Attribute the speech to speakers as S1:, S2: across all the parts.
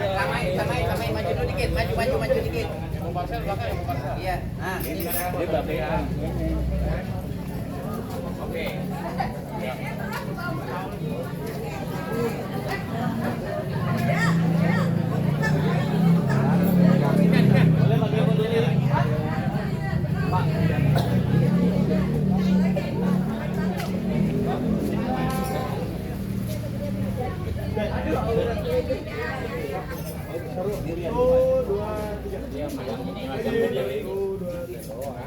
S1: Ramai, maju dikit, maju dikit. Iya, nah ini. Oke.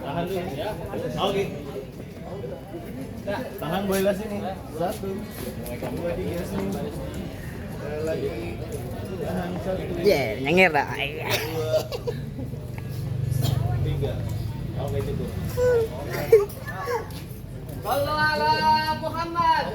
S2: Tahan dulu ya. Oke. Tahan boiler sini. 1 2 3 sini. Lagi. Tahan 1.
S3: Ya, nyengir dah.
S2: 2 3. Oke cukup.
S1: Sallu ala Muhammad.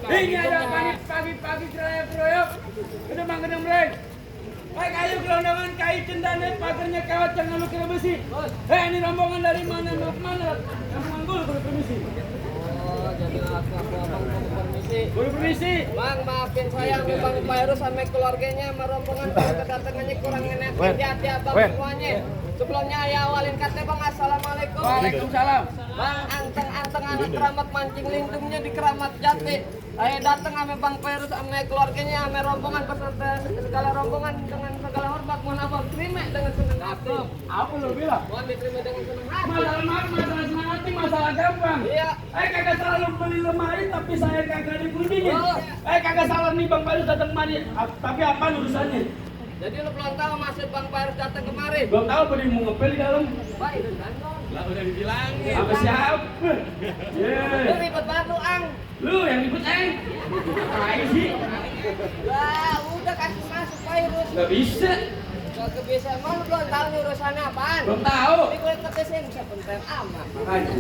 S4: Ini ada pagi-pagi seraya proyek. Gedeng breng. Hai kayu gelondongan kayu cendana pagarnya kawat jangan lu kira besi. Ini rombongan dari mana mana? Yang manggul kudu permisi.
S1: Oh, jadi aku abang kudu permisi.
S4: Kudu permisi.
S1: Bang, maafin saya Bang Virus sama keluarganya merombongan kedatangannya kurang enak hati abang semuanya. Sebelumnya ya awalin kata Bang, assalamualaikum.
S4: Waalaikumsalam.
S1: Bang, anteng anak keramat mancing lindungnya di Keramat Jati. Ayo datang sama Bang Virus sama keluarganya sama rombongan beserta segala rombongan dengan segala hormat mohon abang terima dengan senang hati.
S4: Apa lu bilang?
S1: Mohon diterima dengan senang hati.
S4: Masalah senang hati masalah gampang.
S1: Iya.
S4: Kagak salah lu beli lemari tapi saya kagak dikunjungin. Kagak salah nih Bang Virus datang kemari. Tapi apa urusannya?
S1: Jadi lu belum tahu masih Bang Virus datang kemari.
S4: Belum tahu apa dia mau ngepel di dalam.
S1: Baik dan gantong.
S2: Lah udah dibilangin.
S4: Apa siapa?
S1: Lu ribet banget lu, Ang.
S4: Lu yang ribut Ngapain sih?
S1: Lah, udah kasih masuk Virus.
S4: Gak bisa.
S1: Gak bisa, emang lu belum tahu nih urusannya apaan?
S4: Belum tahu.
S1: Ini gue ketesin, bisa bentar amat.
S4: Makanya.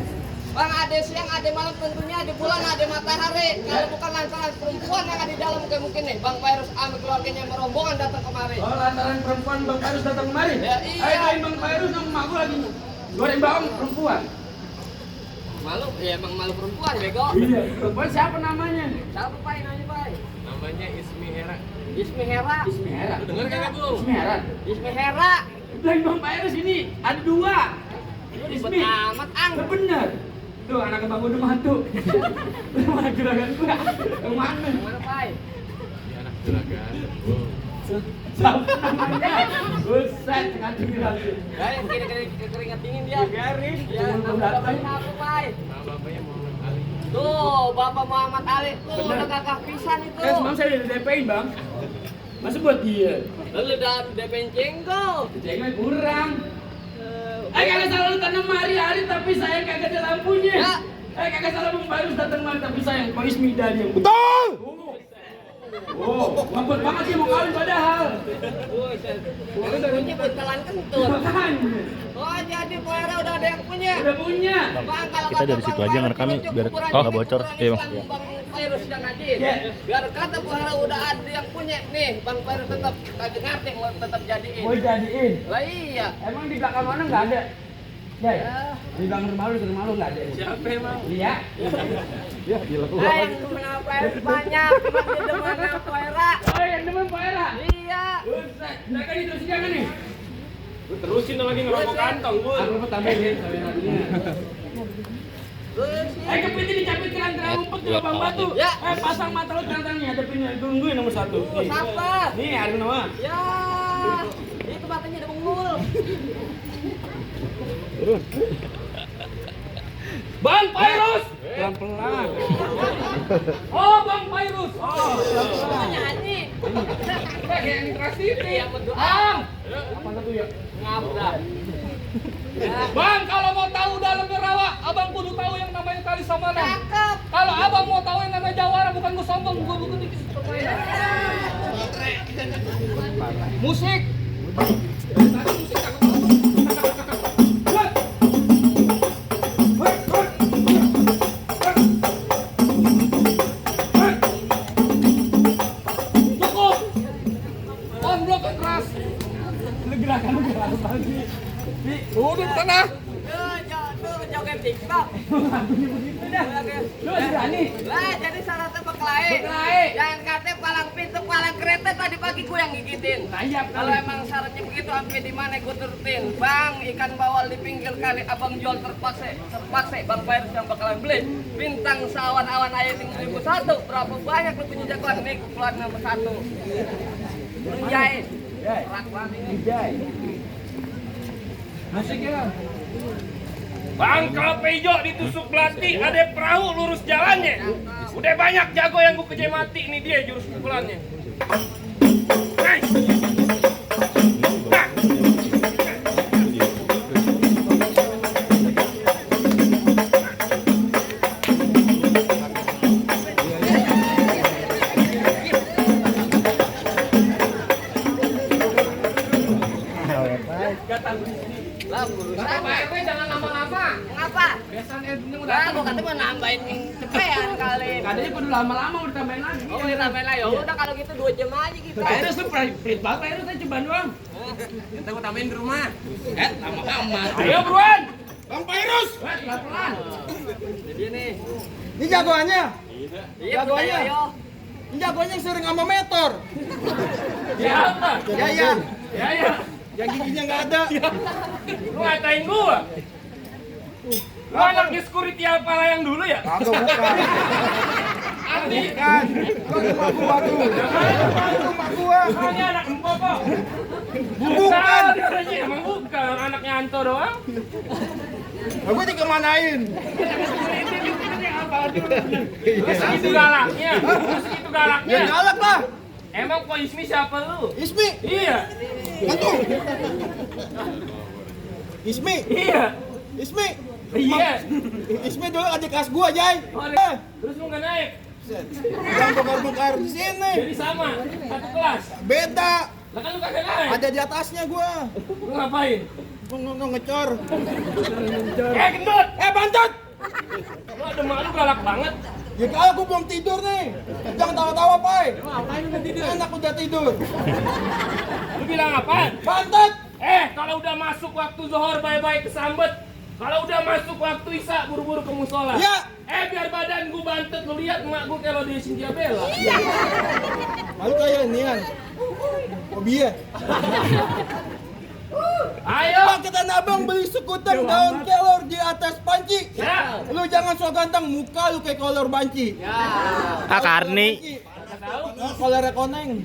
S1: Bang, ada siang, ada malam, tentunya ada bulan, ada matahari. Kalau bukan lantaran perempuan yang ada di dalam kayak mungkin nih, Bang Virus sama keluarganya merombongan datang kemari.
S4: Oh, lantaran perempuan Bang Virus datang kemari?
S1: Ya, iya.
S4: Ayo doain Bang Virus sama emak gua lagi goreng bawang perempuan.
S1: Malu? Ya emang malu perempuan, bego.
S4: Iya, perempuan siapa namanya?
S1: Siapa, Pak? Nanya, Pak.
S2: Namanya Ismi Hera.
S1: Ismi Hera.
S4: Ismi Hera.
S2: Lu denger kagak, Bung?
S4: Ismi Hera.
S1: Ismi Hera.
S4: Lagi Bang Virus ini ada dua.
S1: Lu ribet
S4: Ismi.
S1: amat, Ang.
S4: Bener. Tuh anak Bang udah mantu. Mana juragan gua? Yang mana?
S1: Mana, Pak?
S2: Di anak juragan. Bung.
S4: Siapa namanya? Buset, ngancing lagi.
S1: Ya, yang keringat dingin dia.
S4: Garis,
S1: Ya, nama bapaknya apa, Pai? Tuh, Bapak Muhammad Ali tuh udah gagah pisan itu.
S4: Semalam saya udah DP-in, Bang. Masa buat dia?
S1: Lalu udah DP jengkol.
S4: Jangan kurang. Kagak salah lu tanam hari-hari tapi sayang kagak ada lampunya.
S1: Ya.
S4: Kagak salah Bang Virus datang mari tapi sayang Pak Ismi dan yang
S2: Betul.
S4: Oh, mampus banget sih mau kawin padahal.
S1: Buset. Punya bentelan kentut.
S4: Makanya.
S1: Oh, jadi Poera udah ada yang punya.
S4: Udah punya.
S1: Bang, kalau
S3: Kita dari situ aja ngerekam ya, biar nggak bocor. Iya, Bang.
S1: Bang Virus dan Adin.
S4: Ya.
S1: Biar kata Poera udah ada yang punya. Nih, Bang Virus tetap kagak ngerti mau tetap jadiin.
S4: Mau jadiin.
S1: Lah iya.
S4: Emang di belakang mana enggak ada? Ya,
S1: Ya.
S4: di belakang rumah lu enggak ada.
S1: Siapa emang?
S4: Iya.
S2: Ya, gila
S1: Yang demen Virus banyak, cuma dia demen Poera.
S4: Oh, yang demen Pak Era.
S1: Iya.
S4: Buset, mereka diterusin jangan nih.
S5: Terusin lagi ngerokok kantong, Bu.
S4: Aku tambahin sampai nantinya.
S1: Terus
S4: Kepiting dicapit kerang-kerang rumput di lubang batu.
S1: Ya.
S4: Pasang mata lu kerang-kerangnya, hadapin tungguin nomor 1. Nih.
S1: siapa?
S4: Nih, Arif Noah.
S1: Ya. Itu matanya udah bengul.
S4: Bang Virus. Pelan-pelan. Oh, Bang Virus. Oh,
S1: Itu nyanyi.
S4: kayak yang interaksi nih.
S1: Yang berdoa.
S4: Bang. Apa satu ya?
S1: Ngabrak.
S4: Bang, kalau mau tahu dalamnya rawa, abang kudu tahu yang namanya kali Samana.
S1: Cakep.
S4: Kalau abang mau tahu yang namanya Jawara, bukan gue sombong, gue buku dikit. Musik. Cukup. On blok keras. Lu gerakan lagi. Udah tanah.
S1: Joget TikTok.
S4: Begitu dah. Lu masih berani?
S1: Lah, jadi syaratnya berkelahi.
S4: Berkelahi.
S1: Jangan katanya palang pintu, palang kereta tadi pagi gue yang gigitin.
S4: Sayap
S1: Kalau emang syaratnya begitu, sampai di mana gue turutin. Bang, ikan bawal di pinggir kali, abang jual terpaksa. Bang Virus yang bakalan beli. Bintang sawan awan ayat 1001. Berapa banyak lu punya jagoan? Nih, gue keluar nomor 1. Jahit. Kerak banget ini.
S4: Musiknya.
S5: Bangka Pejo ditusuk belati, ada perahu lurus jalannya. Udah banyak jago yang gue keje mati, ini dia jurus pukulannya. Nice. Nah.
S1: Lah, berusaha.
S4: Pak RW jangan lama-lama.
S1: Mengapa?
S4: Biasanya Edwin udah.
S1: Lah, gue kata mau nambahin cepean kali.
S4: Katanya kudu lama-lama udah tambahin lagi.
S1: Oh, kita tambahin lah. Ya udah kalau gitu 2 jam aja kita.
S4: Pak Virus tuh pelit banget, Pak Virus aja coba doang.
S1: Kita gue tambahin di rumah.
S4: Lama amat.
S5: Ayo buruan.
S2: Bang Virus.
S4: Pelan-pelan.
S1: Jadi nih.
S2: Ini jagoannya.
S1: Iya,
S2: Jagoannya.
S1: ayo.
S2: Ini jagoannya yang sering sama meter.
S5: Siapa?
S2: Ya ya.
S5: Ya.
S2: Yang giginya nggak ada.
S5: Lu ngatain gua. Lu anaknya security apa lah yang dulu ya?
S2: Kagak bukan.
S5: Andi.
S2: Bukan. Itu rumah gua tuh. Itu rumah gua.
S5: Ini anak empo kok.
S2: Bukan.
S5: Dia emang bukan anaknya Anto doang.
S2: Nah, gua dikemanain.
S5: Terus segitu galaknya.
S2: Ya galak lah.
S5: Emang kok Ismi siapa lu?
S2: Ismi.
S5: Iya.
S2: Antum. Ismi.
S5: Iya.
S2: Ismi.
S5: Iya.
S2: Ismi dulu adik kelas gua, Jay.
S5: Terus lu nggak naik?
S2: Yang bongkar-bongkar di sini.
S5: Jadi sama, satu kelas.
S2: Beda.
S5: Lah kan lu kagak naik.
S2: Ada di atasnya gua.
S5: Lu ngapain?
S2: Ngecor.
S5: Gendut!
S2: Bantut.
S5: Lu ada malu galak banget.
S2: Ya kalau gua belum tidur nih. Jangan tawa-tawa, Pai. Enak udah tidur.
S5: Lu bilang apaan?
S2: Bantut.
S5: Kalau udah masuk waktu zuhur bye-bye kesambet. Kalau udah masuk waktu isya buru-buru ke musola.
S2: Ya.
S5: Biar badan gua bantet, lu lihat emak gua kalau di Cynthia Bella.
S2: Lalu kayak inian. Hobi ya.
S5: Ayo.
S2: Pak kita nabang beli sekutang daun kelor di atas panci.
S5: Ya.
S2: Lu jangan so ganteng, muka lu kayak kolor banci.
S3: Karni.
S5: Tahu?
S2: Kolor koneng.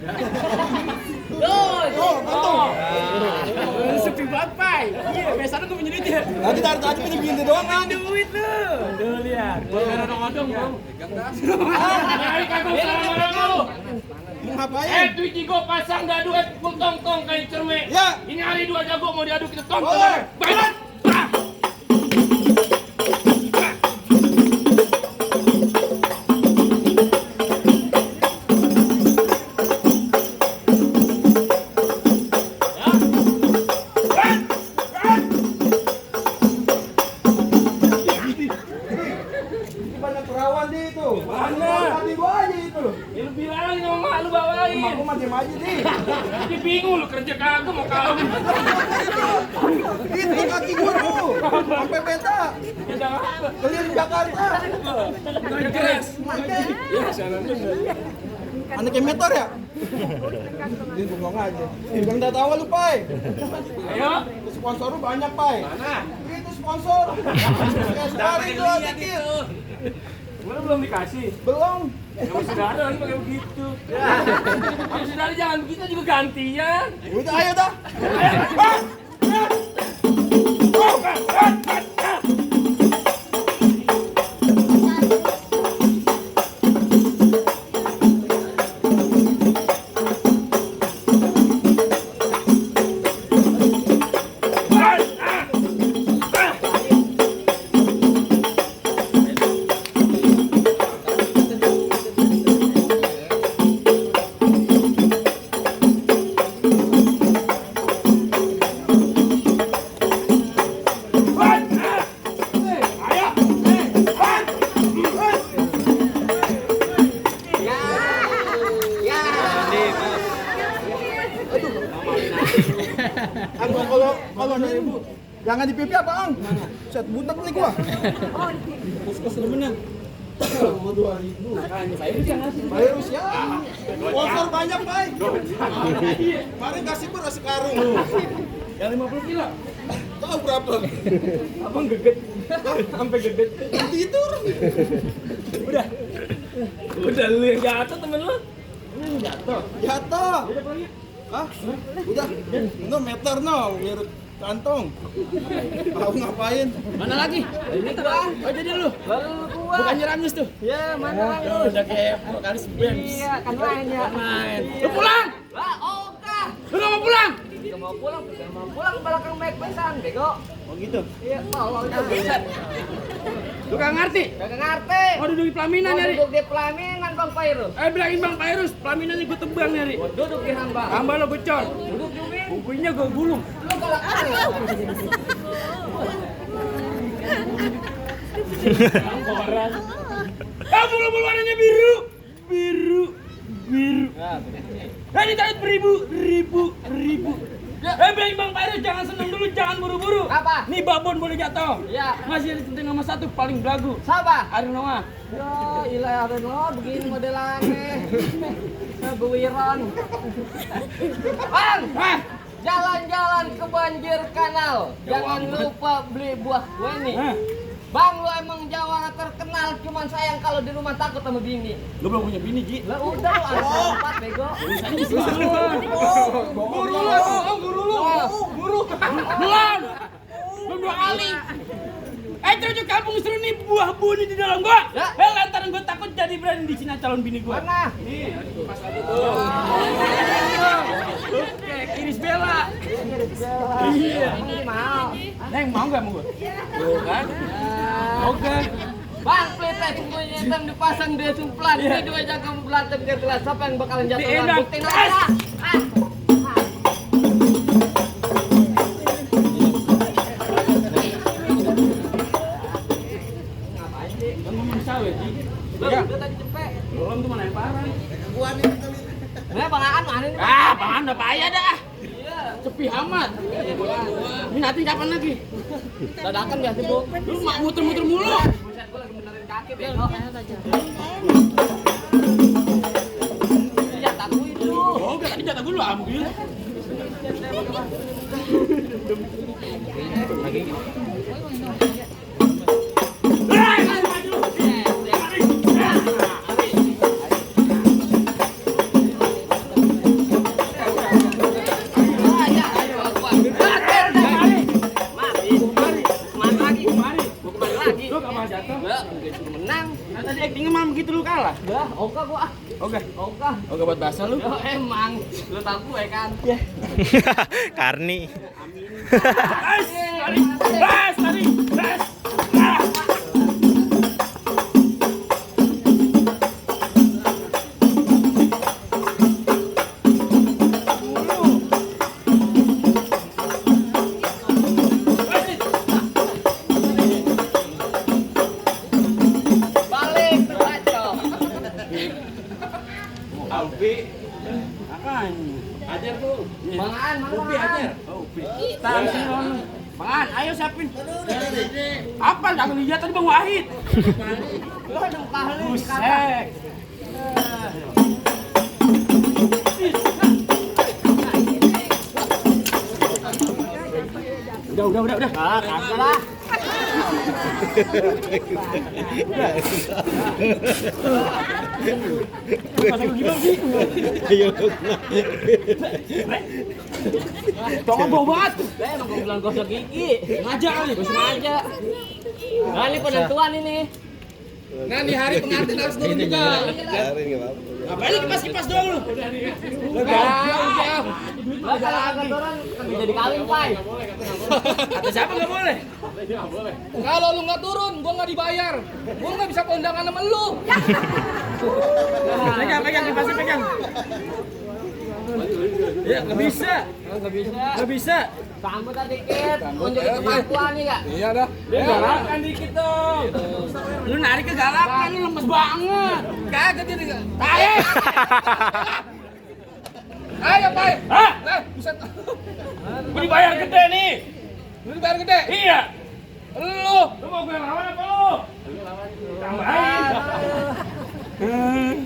S4: Sepi banget, Pai. Iya, biasanya gue punya duit ya.
S2: Tadi tadi pinjam gini doang kan.
S4: Duit lu. Tuh lihat. Gua nodong-nodong, Bang.
S5: Mari kagak salah lu.
S2: Mau ngapain?
S5: Twitch gue pasang dadu tong-tong kayak cermek.
S2: Ya.
S5: Ini hari 2 jago mau diadu kita tong.
S2: Boleh.
S5: Baik.
S2: Banyak perawan di itu.
S5: Mana?
S2: Mati gua aja itu.
S5: Ya lu bilang sama mak lu bawain.
S2: Aku mati aja nih.
S5: Jadi bingung lu kerja kagak mau kawin.
S2: Itu kaki gua tuh. Sampai peta.
S5: Udah apa?
S2: Keliling Jakarta.
S5: Keras.
S2: Anaknya meter ya? Dia bengong aja. Bang tak tahu lu, Pai.
S5: Ayo.
S2: Sponsor lu banyak, Pai. Mana? Itu sponsor. Sekali itu aja gitu.
S5: Gua belum dikasih.
S2: Belum.
S5: Kamu saudara lagi pakai begitu. Kamu saudara jangan begitu juga gantian.
S2: Udah ayo dah. Kalau ada ibu, jangan di pipi apa, Ang? Set butek nih gua. Kus demenan. Mau 2.000. Virus ya. Sponsor banyak, Pai. Kemarin kasih beras sekarung.
S5: Yang 50 kilo.
S2: Tahu berapa?
S5: Abang geget. Sampai geget.
S2: Tidur.
S5: Udah lu yang jatuh temen lu.
S2: Jatuh.
S5: Udah pergi.
S2: Hah? Udah. No meter no, ngirut kantong. Mau ngapain?
S4: Mana lagi?
S1: Ini gua.
S4: Oh, jadi lu.
S1: Lalu gua.
S4: Bukannya Ramus tuh.
S1: Ya, mana lagi?
S4: Udah kayak kali Benz.
S1: Iya, kan main ya.
S4: Main. Lu pulang?
S1: Lah, oke.
S4: Lu nggak mau pulang?
S1: Gak mau pulang belakang baik pesan, bego.
S2: Oh gitu.
S1: Iya, mau itu bisa.
S4: Lu gak ngerti?
S1: Gak ngerti.
S4: Mau duduk di pelaminan
S1: Mau
S4: nyari.
S1: duduk di pelaminan, Bang Pairus.
S4: Bilangin Bang Pairus, pelaminannya gue tebang nyari.
S1: Duduk di hamba.
S4: Tambah lo gocor.
S1: Duduk di wing.
S4: Bukunya gue gulung.
S1: Lu galak kali.
S4: Bulu warnanya biru. Biru. Ini tadi ribu. Bilangin Bang Pairus jangan seneng dulu, jangan buru-buru.
S1: Apa?
S4: Nih babon boleh jatuh.
S1: Iya.
S4: Masih ada centeng nomor 1 paling belagu.
S1: Siapa?
S4: Ariel Noah.
S1: Ya, ilah ada no, begini modelannya. Bewiran. Bang, jalan-jalan ke banjir kanal. Jangan lupa beli buah weni. Bang, lu emang Jawa terkenal, cuman sayang kalau di rumah takut sama bini.
S4: Lu belum punya bini, Ji.
S1: Lah udah lu ada empat bego.
S4: Guru lu. Belum 2 kali. Terus kampung seru nih buah buni di dalam gua.
S1: Ya.
S4: Lantaran gua takut jadi berani di Cina calon bini gua.
S1: Mana?
S4: Oke, Iris Bella.
S1: Iya. Ini mau.
S4: Neng mau enggak mau gua? Tuh kan. Oke.
S1: Bang, pelita sungguhnya hitam dipasang dia sumplan. Ini dua jaga belatung ke gelas. Siapa yang bakalan jatuh
S4: Enak.
S1: duluan? Buktiin aja.
S4: Kan ngomong sawit, Ji.
S1: Udah tadi cepet.
S4: Belum tuh mana yang parah.
S1: Nah, Bang Aan mana nih?
S4: Apaan udah payah dah.
S1: Iya.
S4: Sepi amat. Ini nanti kapan lagi?
S1: Dadakan biasa, Bu.
S4: Lu muter-muter mulu.
S1: Buset, gua lagi benerin kaki, bego. Iya, tahu itu.
S4: Oh, udah tadi jatah gue lu ambil.
S1: Ogah.
S4: Oga buat basah lu.
S1: Oh, emang. Lu tahu gue kan.
S3: Karni.
S5: Tarik.
S1: Balik terbaco.
S4: Alfi. Akan. Ajar tuh.
S1: Mangan,
S4: Upi ajar. Oh, Upi. Tahan sini orang. Mangan, ayo siapin. Apa? Jangan lihat tadi Bang Wahid.
S1: Lu ada kali.
S4: Buset. Udah.
S1: Ah, kagak lah.
S4: Jangan bau banget.
S1: Emang gue bilang gosok gigi.
S4: Ngajak kali.
S1: Gue sengaja. Nah, ini penentuan ini.
S2: Nah, di hari pengantin harus turun juga.
S4: Ngapain lu kipas-kipas doang lu?
S1: Jauh. Lah kalau agak turun kan jadi kawin, Pai.
S4: Kata siapa nggak boleh?
S2: Kalau lu nggak turun, gua nggak dibayar. Gua nggak bisa kondangan sama lu.
S4: Pegang kipasnya pegang. Ya nggak bisa.
S1: Enggak bisa.
S4: Nggak bisa.
S1: Sambut dikit. Tunjukin kemampuan nih, Kak.
S2: Iya dah.
S4: Galakan dikit dong. Lu narik ke galakan, lu lemes banget.
S2: Kagak dia.
S4: Ayo.
S2: Ayo, Pai.
S5: Hah?
S2: Buset.
S5: Gue dibayar gede nih.
S2: Lu dibayar gede.
S5: Iya.
S2: Lu.
S5: Lu mau gue lawan apa lu? Tambahin.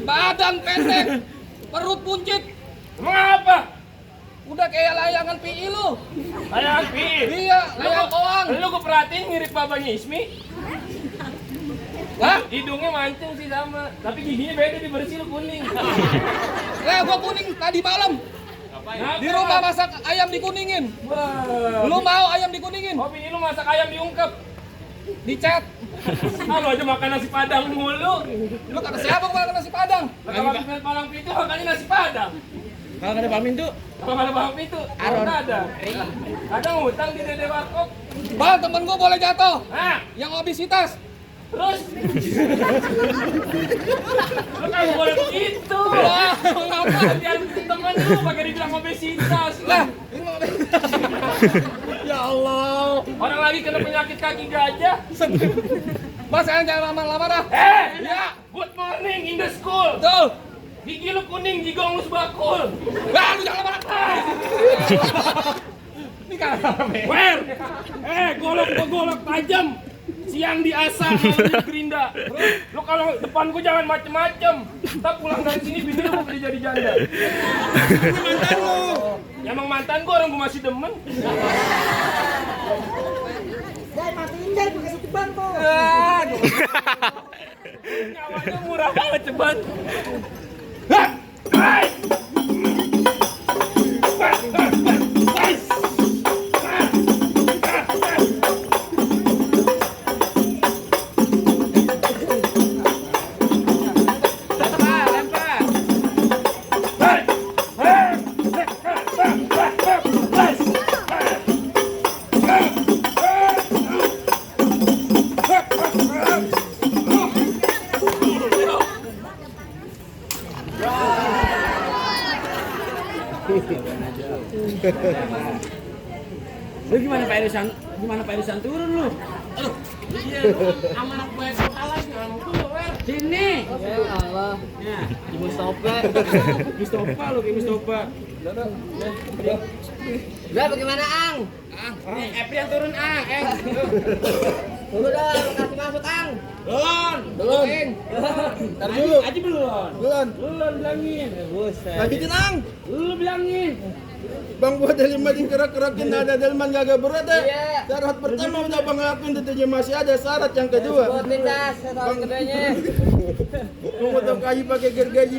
S2: Badan pendek. Perut buncit.
S5: Emang apa?
S2: Udah kayak layangan PI lu.
S5: Layangan pi.
S2: Iya, layang koang.
S5: Lu gue perhatiin mirip babanya Ismi.
S2: Hah?
S5: Hidungnya mancung sih sama, tapi giginya beda dibersih lu kuning.
S2: Lah, gua kuning tadi malam. Di rumah masak ayam dikuningin. Lu mau ayam dikuningin?
S5: Hobi ini lu masak ayam diungkep.
S2: Dicat.
S5: Ah, lu aja makan nasi padang mulu.
S2: Lu kata siapa gua makan nasi padang?
S5: Kalau makan palang pintu makannya nasi padang.
S4: Kalau ada pamin tuh,
S5: Kalau ada palang pintu,
S4: Aron.
S5: ada. Ada ngutang di Dede Warkop.
S2: Bang, temen gua boleh jatuh.
S5: Nah,
S2: Yang obesitas.
S5: terus lu kan boleh begitu.
S2: Wah, ngapa?
S5: Biar temen lu pakai dibilang obesitas.
S2: Lah, ya Allah.
S5: Orang lagi kena penyakit kaki gajah.
S2: Mas, jangan lama-lama dah.
S5: Ya, good morning in the school.
S2: Tuh.
S5: Gigi lu kuning, jigong lu sebakul.
S2: Lah, lu jangan lama-lama. Ini kan
S5: Wer, golok tajam. Siang diasah, malam di gerinda. Lu kalau depan gua jangan macem-macem. Ntar pulang dari sini bini lu mau jadi janda.
S2: mantan lu.
S5: Ya emang mantan gua, orang gua masih demen. Nyawanya murah banget cepat. Hai.
S4: lu gimana Pak Irisan turun lu?
S5: Iya, sama anak gue kalah sama gua, Wer.
S4: Sini.
S1: Ya Allah.
S4: Ya,
S1: Di Mustofa.
S4: Mustafa lu kayak Mustafa.
S1: Udah bagaimana, Ang?
S4: Nih, April yang turun,
S1: Tunggu dah, kasih masuk, Ang.
S4: Belum.
S1: Belum.
S2: Ntar dulu.
S4: Aji belum.
S2: Belum.
S4: Belum bilangin. Buset.
S2: Lanjutin, Ang.
S4: Lu bilangin.
S2: Bang buat dari majing kerak-kerakin ada delman gagak berat ya.
S1: Iya.
S2: Syarat pertama udah bang ngelakuin itu masih ada syarat yang kedua.
S1: Sebutin das, syarat keduanya.
S2: Memotong kayu pakai gergaji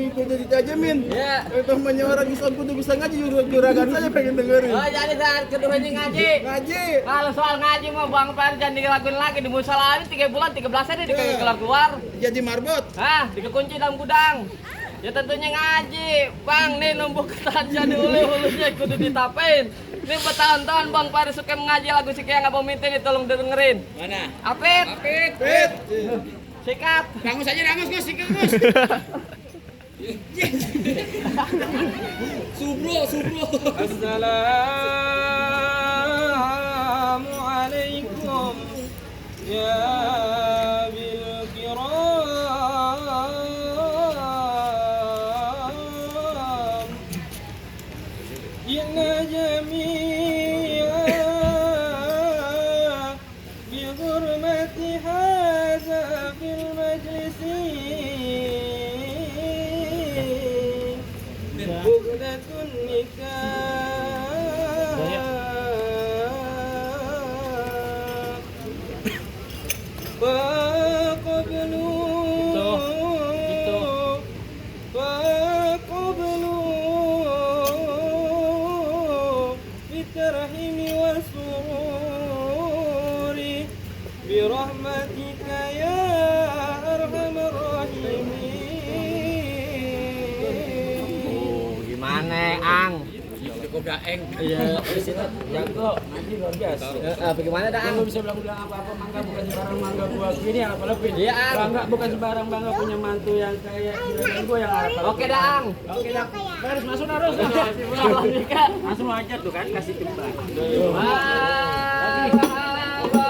S2: itu ditajamin.
S1: Iya.
S2: Itu orang Islam kudu bisa ngaji juragan saja pengen dengerin.
S1: Oh, jadi syarat keduanya ngaji.
S2: Ngaji.
S1: Kalau soal ngaji mau Bang Fer jangan dilakuin lagi di musola ini 3 bulan 13 hari dikagak keluar.
S2: Jadi marbot.
S1: Hah, dikunci dalam gudang. Ya tentunya ngaji. Bang, nih numbuh ketaja dulu hulunya kudu ditapain. Ini bertahun-tahun Bang Faris suka mengaji lagu si Kaya nggak mau minta nih, tolong dengerin.
S4: Mana?
S1: Apit.
S2: Pit.
S1: Sikat.
S4: Rangus aja rangus Gus, sikat Gus. Subro. Assalamualaikum ya bil kiram. Inna jami'a bi hurmati hadza fil majlisi. Bugdatun nikah faqablu bitarhimi wa sururi birahmatika ya arhamar rahimin.
S1: Gimana, Ang?
S4: Cukup daeng.
S1: Iya.
S4: Jago, ngaji luar biasa.
S1: Bagaimana dah, Ang?
S4: Aku bisa bilang apa-apa, mangga bukan sembarang mangga gua gini apa lebih.
S1: Iya, Ang.
S4: Bangga bukan sembarang bangga punya mantu yang kayak juragan gua yang harap.
S1: Oke dah, Ang.
S4: Oke dah. Harus masuk harus. Langsung aja tuh kan kasih timbang.
S1: Marhabanya marhaba.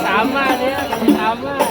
S4: Sama dia, sama.